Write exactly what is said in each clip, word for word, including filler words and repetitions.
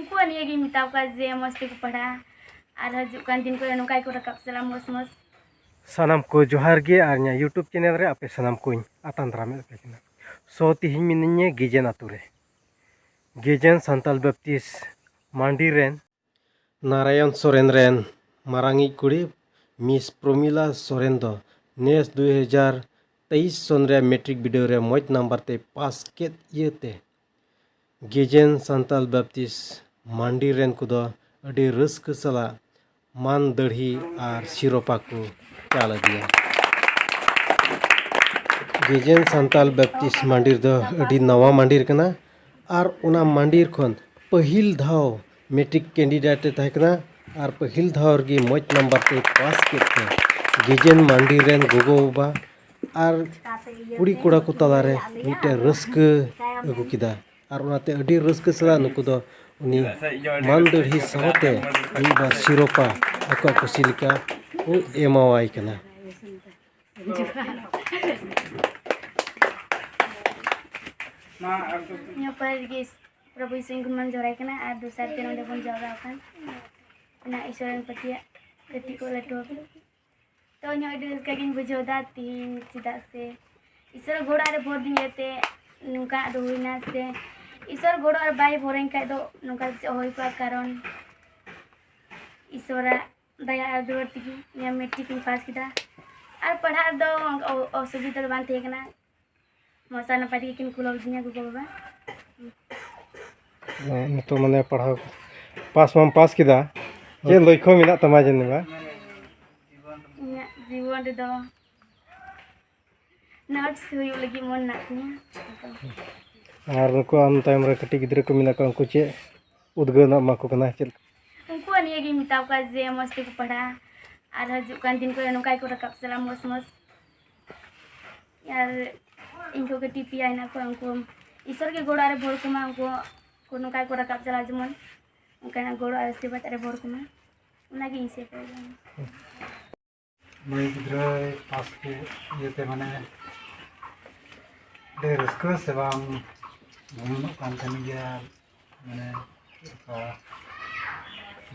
ᱩᱱᱠᱩᱣᱟᱜ ᱱᱤᱭᱟᱹ ᱜᱤᱧ ᱢᱮᱛᱟ ᱠᱚᱣᱟ ᱡᱮ ᱢᱚᱡᱽ ᱛᱮᱠᱚ ᱯᱟᱲᱦᱟᱜᱼᱟ ᱟᱨ ᱦᱤᱡᱩᱜ ᱠᱟᱱ ᱫᱤᱱ ᱠᱚᱨᱮ ᱱᱚᱝᱠᱟ ᱜᱮᱠᱚ ᱨᱟᱠᱟᱵ ᱪᱟᱞᱟᱜᱼᱟ ᱢᱚᱡᱽ ᱢᱚᱡᱽ᱾ ᱥᱟᱱᱟᱢ ᱠᱚ ᱡᱚᱦᱟᱨ ᱜᱮ ᱟᱨ ᱤᱧᱟᱹᱜ YouTube ᱪᱮᱱᱮᱞ ᱨᱮ ᱟᱯᱮ ᱥᱟᱱᱟᱢ ᱠᱚᱧ ᱟᱛᱟᱝ ᱫᱟᱨᱟᱢᱮᱫ ᱯᱮ ᱠᱟᱱᱟ᱾ ᱥᱚ ᱛᱮᱦᱮᱧ ᱢᱤᱱᱟᱹᱧᱟ ᱜᱮᱡᱮᱱ ᱟᱛᱳ ᱨᱮ᱾ ᱜᱮᱡᱮᱱ ᱥᱟᱱᱛᱟᱞ ᱵᱮᱯᱴᱤᱥ ᱢᱟᱱᱰᱤ ᱨᱮᱱ ᱱᱟᱨᱟᱭᱚᱱ ᱥᱚᱨᱮᱱ ᱨᱮᱱ ᱢᱟᱨᱟᱝᱤᱡ ᱠᱩᱲᱤ ᱢᱤᱥ ᱯᱨᱚᱢᱤᱞᱟ ᱥᱚᱨᱮᱱ ᱫᱚ ᱱᱮᱥ ᱫᱩᱭ ᱦᱟᱡᱟᱨ ᱛᱮᱭᱤᱥ ᱥᱚᱱ ᱨᱮ ᱢᱮᱴᱨᱤᱠ ᱵᱤᱰᱟᱹᱣ ᱨᱮ ᱢᱚᱡᱽ ᱱᱟᱢᱵᱟᱨ ᱛᱮ ᱯᱟᱥ ᱠᱮᱫ ᱤᱭᱟᱹᱛᱮ ᱜᱮᱡᱮᱱ ᱥᱟᱱᱛᱟᱞ ᱵᱮᱯᱴᱤᱥ ᱢᱟᱱᱰᱤ ᱨᱮᱱ ᱠᱚᱫᱚ ᱟᱹᱰᱤ ᱨᱟᱹᱥᱠᱟᱹ ᱥᱟᱞᱟᱜ ᱢᱟᱱ ᱫᱟᱹᱲᱦᱤ ᱟᱨ ᱥᱤᱨᱳᱯᱟ ᱠᱚ ᱪᱟᱞ ᱟᱫᱮᱭᱟ᱾ ᱜᱮᱡᱮᱱ ᱥᱟᱱᱛᱟᱞ ᱵᱮᱯᱴᱤᱥ ᱢᱟᱱᱰᱤ ᱫᱚ ᱟᱹᱰᱤ ᱱᱟᱣᱟ ᱢᱟᱱᱰᱤ ᱠᱟᱱᱟ ᱟᱨ ᱚᱱᱟ ᱢᱟᱱᱰᱤ ᱠᱷᱚᱱ ᱯᱟᱹᱦᱤᱞ ᱫᱷᱟᱣ ᱢᱮᱴᱨᱤᱠ ᱠᱮᱱᱰᱤᱰᱮᱴ ᱮ ᱛᱟᱦᱮᱸ ᱠᱟᱱᱟ ᱟᱨ ᱯᱟᱹᱦᱤᱞ ᱫᱷᱟᱣ ᱨᱮᱜᱮ ᱢᱚᱡᱽ ᱱᱟᱢᱵᱟᱨ ᱛᱮ ᱯᱟᱥ ᱠᱮᱫ ᱛᱮ ᱜᱮᱡᱮᱱ ᱢᱟᱱᱰᱤ ᱨᱮᱱ ᱜᱚᱜᱚ-ᱵᱟᱵᱟ ᱟᱨ ᱠᱩᱲᱤ ᱠᱚᱲᱟ ᱠᱚ ᱛᱟᱞᱟᱨᱮ ᱢᱤᱫᱴᱮᱱ ᱨᱟᱹᱥᱠᱟᱹ ᱟᱹᱜᱩ ᱠᱮᱫᱟ᱾ ᱟᱨ ᱚᱱᱟᱛᱮ ᱟᱹᱰᱤ ᱨᱟᱹᱥᱠᱟᱹ ᱥᱟᱞᱟᱜ ᱱᱩᱠᱩ ᱫᱚ ᱩᱱᱤ ᱢᱟᱱ ᱫᱟᱹᱲᱦᱤ ᱥᱟᱶᱛᱮ ᱢᱤᱫ ᱵᱟᱨ ᱥᱤᱨᱳᱯᱟ ᱟᱠᱚᱣᱟᱜ ᱠᱩᱥᱤ ᱞᱮᱠᱟ ᱠᱚ ᱮᱢᱟᱣᱟᱭ ᱠᱟᱱᱟ᱾ ᱱᱤᱭᱟᱹ ᱯᱚᱨᱮ ᱨᱮᱜᱮ ᱯᱨᱚᱵᱷᱩ ᱭᱤᱥᱩᱧ ᱜᱩᱱᱢᱟᱱ ᱡᱚᱦᱟᱨᱟᱭ ᱠᱟᱱᱟ ᱟᱨ ᱫᱚᱥᱟᱨ ᱛᱮ ᱱᱚᱰᱮ ᱵᱚᱱ ᱡᱟᱣᱨᱟ ᱟᱠᱟᱱ ᱚᱱᱟ ᱤᱥᱚᱨ ᱨᱮᱱ ᱯᱟᱹᱛᱭᱟᱹᱜ ᱠᱟᱹᱴᱤᱡ ᱠᱚ ᱞᱟᱹᱴᱩ ᱟᱠᱟᱱ᱾ ᱛᱚ ᱤᱧ ᱦᱚᱸ ᱟᱹᱰᱤ ᱨᱟᱹᱥᱠᱟᱹ ᱜᱤᱧ ᱵᱩᱡᱷᱟᱹᱣ ᱮᱫᱟ ᱛᱤᱦᱤᱧ, ᱪᱮᱫᱟᱜ ᱥᱮ ᱤᱥᱚᱨ ᱜᱚᱲᱚ ᱨᱮ ᱵᱷᱳᱨ ᱫᱤᱧ ᱤᱭᱟᱹᱛᱮ ᱱᱚᱝᱠᱟ ᱫᱚ ᱦᱩᱭᱱᱟ ᱥᱮ ᱤᱥᱚᱨ ᱜᱚᱲᱚ ᱨᱮ ᱵᱟᱭ ᱵᱷᱳᱨᱮᱧ ᱠᱷᱟᱡ ᱫᱚ ᱱᱚᱝᱠᱟ ᱫᱚ ᱪᱮᱫ ᱦᱚᱸ ᱦᱩᱭ ᱠᱚᱜᱼᱟ, ᱠᱟᱨᱚᱱ ᱤᱥᱚᱨᱟᱜ ᱫᱟᱭᱟ ᱟᱨ ᱫᱩᱞᱟᱹᱲ ᱛᱮᱜᱮ ᱱᱤᱭᱟᱹ ᱢᱮᱴᱨᱤᱠ ᱤᱧ ᱯᱟᱥ ᱠᱮᱫᱟ᱾ ᱟᱨ ᱯᱟᱲᱦᱟᱜ ᱨᱮᱫᱚ ᱚ-, ᱚᱥᱩᱵᱤᱫᱷᱟ ᱫᱚ ᱵᱟᱝ ᱛᱟᱦᱮᱸ ᱠᱟᱱᱟ, ᱢᱚᱡᱽ ᱟᱨ ᱱᱟᱯᱟᱭ ᱛᱮᱜᱮ ᱠᱤᱱ ᱠᱩᱞᱟᱹᱣ ᱞᱤᱫᱤᱧᱟ ᱜᱚᱜᱚ ᱵᱟᱵᱟ᱾ ᱦᱮᱸ, ᱱᱤᱛᱚᱜ ᱢᱟᱱᱮ ᱯᱟᱲᱦᱟᱣ ᱯᱟᱥ ᱢᱟᱢ ᱯᱟᱥ ᱠᱮᱫᱟ, ᱪᱮᱫ ᱞᱚᱠᱠᱷᱚ ᱢᱮᱱᱟᱜ ᱛᱟᱢᱟ ᱡᱟᱹᱱᱤᱡ ᱵᱟ? ᱤᱧᱟᱹᱜ ᱡᱤᱵᱚᱱ ᱨᱮᱫᱚ ᱱᱟᱨᱥ ᱦᱩᱭᱩᱜ ᱞᱟᱹᱜᱤᱫ ᱢᱚᱱ ᱢᱮᱱᱟᱜ ᱛᱤᱧᱟᱹ᱾ ᱟᱨ ᱱᱩᱠᱩ ᱟᱢ ᱛᱟᱭᱚᱢ ᱨᱮ ᱠᱟᱹᱴᱤᱡ ᱜᱤᱫᱽᱨᱟᱹ ᱠᱚ ᱢᱮᱱᱟᱜ ᱠᱚᱣᱟ, ᱩᱱᱠᱩ ᱪᱮᱫ ᱩᱫᱽᱜᱟᱹᱣ ᱮᱢᱟ ᱠᱚ ᱠᱟᱱᱟ? ᱪᱮᱫ? ᱩᱱᱠᱩᱣᱟᱜ ᱱᱤᱭᱟᱹ ᱜᱤᱧ ᱢᱮᱛᱟ ᱠᱚᱣᱟ ᱡᱮ ᱢᱚᱡᱽ ᱛᱮᱠᱚ ᱯᱟᱲᱦᱟᱜᱼᱟ ᱟᱨ ᱦᱤᱡᱩᱜ ᱠᱟᱱ ᱫᱤᱱ ᱠᱚᱨᱮ ᱱᱚᱝᱠᱟ ᱜᱮᱠᱚ ᱨᱟᱠᱟᱵ ᱪᱟᱞᱟᱜᱼᱟ ᱢᱚᱡᱽ ᱢᱚᱡᱽ᱾ ᱟᱨ ᱤᱧ ᱠᱚ ᱠᱟᱹᱴᱤᱡ ᱯᱮᱭᱟ ᱦᱮᱱᱟᱜ ᱠᱚᱣᱟ, ᱩᱱᱠᱩ ᱤᱥᱚᱨ ᱜᱮ ᱜᱚᱲᱚ ᱨᱮ ᱵᱷᱳᱨ ᱠᱚᱢᱟ, ᱩᱱᱠᱩ ᱠᱚ ᱱᱚᱝᱠᱟ ᱜᱮᱠᱚ ᱨᱟᱠᱟᱵ ᱪᱟᱞᱟᱜᱼᱟ, ᱡᱮᱢᱚᱱ ᱚᱱᱠᱟᱱᱟᱜ ᱜᱚᱲᱚ ᱟᱨ ᱟᱥᱤᱨᱵᱟᱫᱽ ᱨᱮ ᱵᱷᱳᱨ ᱠᱚᱢᱟ, ᱚᱱᱟᱜᱮ ᱤᱧ ᱥᱮᱫ ᱠᱷᱚᱱ᱾ ᱢᱟᱹᱭ ᱜᱤᱫᱽᱨᱟᱹᱭ ᱯᱟᱥ ᱠᱮᱫ ᱤᱭᱟᱹᱛᱮ ᱢᱟᱱᱮ ᱟᱹᱰᱤ ᱨᱟᱹᱥᱠᱟᱹ ᱥᱮ ᱵᱟᱝ ᱜᱩᱱᱟᱹᱱᱚᱜ ᱠᱟᱱ ᱛᱟᱦᱮᱱ ᱜᱮᱭᱟ, ᱢᱟᱱᱮ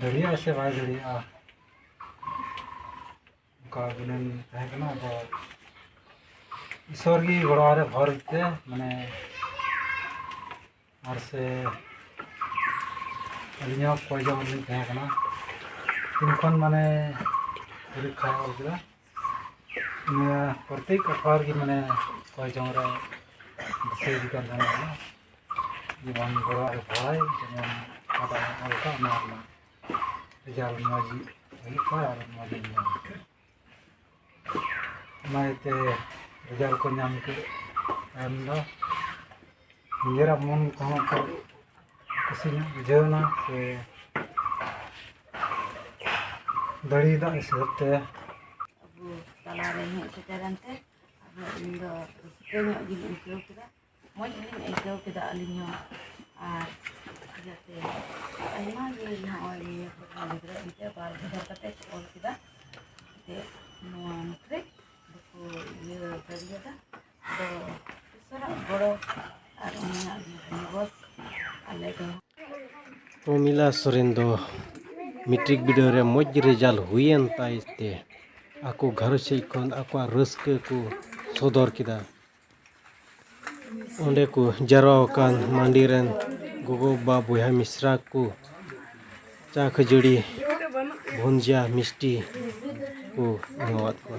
ᱫᱟᱲᱮᱭᱟᱜᱼᱟ ᱥᱮ ᱵᱟᱭ ᱫᱟᱲᱮᱭᱟᱜᱼᱟ, ᱚᱱᱠᱟ ᱜᱩᱱᱟᱹᱱ ᱛᱟᱦᱮᱸ ᱠᱟᱱᱟ᱾ ᱟᱫᱚ ᱤᱥᱚᱨ ᱜᱮ ᱜᱚᱲᱚ ᱨᱮ ᱵᱷᱚᱨ ᱛᱮ, ᱢᱟᱱᱮ, ᱟᱨ ᱥᱮ ᱟᱹᱞᱤᱧ ᱦᱚᱸ ᱠᱚᱭ ᱡᱚᱝ ᱨᱮᱞᱤᱧ ᱛᱟᱦᱮᱸ ᱠᱟᱱᱟ᱾ ᱛᱤᱱ ᱠᱷᱚᱱ, ᱢᱟᱱᱮ, ᱯᱚᱨᱤᱠᱠᱷᱟᱭ ᱚᱞ ᱠᱮᱫᱟ, ᱤᱱᱟᱹ ᱯᱨᱚᱛᱮᱠ ᱟᱴᱷᱣᱟᱨ ᱜᱮ, ᱢᱟᱱᱮ, ᱠᱚᱭ ᱡᱚᱝ ᱨᱮ ᱫᱤᱥᱟᱹᱭ ᱤᱫᱤ ᱠᱟᱱ ᱛᱟᱦᱮᱱᱟ᱾ ᱡᱮᱢᱚᱱ ᱜᱚᱲᱚ ᱟᱨ ᱵᱷᱟᱲᱟᱭ, ᱡᱮᱢᱚᱱ ᱚᱠᱟᱴᱟᱜ ᱚᱞ ᱠᱟᱜ, ᱚᱱᱟ ᱨᱮᱱᱟᱜ ᱨᱮᱡᱟᱞᱴ ᱢᱚᱡᱽ ᱦᱩᱭᱩᱜ ᱠᱷᱟᱱ ᱟᱨ ᱢᱚᱡᱽ ᱤᱧ ᱧᱟᱢ ᱠᱮᱫ᱾ ᱚᱱᱟ ᱤᱭᱟᱹᱛᱮ ᱨᱮᱡᱟᱞᱴ ᱠᱚ ᱧᱟᱢ ᱠᱮᱫ ᱛᱟᱭᱚᱢ ᱫᱚ ᱱᱤᱡᱮᱨᱟᱜ ᱢᱚᱱ ᱠᱚᱦᱚᱸ ᱠᱚ ᱠᱩᱥᱤ ᱧᱚᱜ ᱵᱩᱡᱷᱟᱹᱣ ᱮᱱᱟ ᱥᱮ ᱫᱟᱲᱮᱭᱟᱫᱟᱜ ᱦᱤᱥᱟᱹᱵ ᱛᱮ᱾ ᱟᱵᱚ ᱛᱟᱞᱟᱨᱮ ᱦᱮᱡ ᱥᱮᱴᱮᱨᱮᱱ ᱛᱮ ᱟᱨᱦᱚᱸ ᱤᱧ ᱫᱚ ᱨᱟᱹᱥᱠᱟᱹ ᱧᱚᱜ ᱜᱤᱧ ᱟᱹᱭᱠᱟᱹᱣ ᱠᱮᱫᱟ, ᱢᱚᱡᱽ ᱜᱤᱧ ᱟᱹᱭᱠᱟᱹᱣ ᱠᱮᱫᱟ ᱟᱹᱞᱤᱧ ᱦᱚᱸ᱾ ᱟᱨ ᱡᱟᱛᱮ ᱟᱭᱢᱟ ᱜᱮ ᱱᱚᱜᱼᱚᱭ ᱱᱤᱭᱟᱹ ᱠᱚ ᱜᱤᱫᱽᱨᱟᱹ ᱤᱱᱠᱟᱹ ᱵᱟᱨ ᱵᱚᱪᱷᱚᱨ ᱠᱟᱛᱮ ᱠᱚ ᱚᱞ ᱠᱮᱫᱟ, ᱡᱮ ᱱᱚᱣᱟ ᱢᱟᱛᱨᱮ ᱵᱟᱠᱚ ᱤᱭᱟᱹ ᱫᱟᱲᱮᱭᱟᱫᱟ᱾ ᱟᱫᱚ ᱤᱥᱚᱨᱟᱜ ᱜᱚᱲᱚ ᱟᱨ ᱩᱱᱤᱭᱟᱜ ᱫᱤᱵᱚᱥ ᱟᱞᱮ ᱫᱚ ᱯᱨᱚᱢᱤᱞᱟ ᱥᱚᱨᱮᱱ ᱫᱚ ᱢᱮᱴᱨᱤᱠ ᱵᱤᱰᱟᱹᱣ ᱨᱮ ᱢᱚᱡᱽ ᱨᱮᱡᱟᱞᱴ ᱦᱩᱭᱮᱱ ᱛᱟᱭ ᱛᱮ ᱟᱠᱚ ᱜᱷᱟᱨᱚᱸᱡᱽ ᱥᱮᱫ ᱠᱷᱚᱱ ᱟᱠᱚᱣᱟᱜ ᱨᱟᱹᱥᱠᱟᱹ ᱠᱚ ᱥᱚᱫᱚᱨ ᱠᱮᱫᱟ᱾ ᱚᱸᱰᱮ ᱠᱚ ᱡᱟᱨᱣᱟ ᱟᱠᱟᱱ ᱢᱟᱱᱰᱤ ᱨᱮᱱ ᱜᱚᱜᱚ, ᱵᱟᱵᱟ, ᱵᱚᱭᱦᱟ, ᱢᱤᱥᱨᱟ ᱠᱚ ᱪᱟ, ᱠᱷᱟᱹᱡᱟᱹᱲᱤ, ᱵᱷᱩᱱᱡᱤᱭᱟ, ᱢᱤᱥᱴᱤ ᱠᱚ ᱮᱢᱟᱣᱟᱫ ᱠᱚᱣᱟ᱾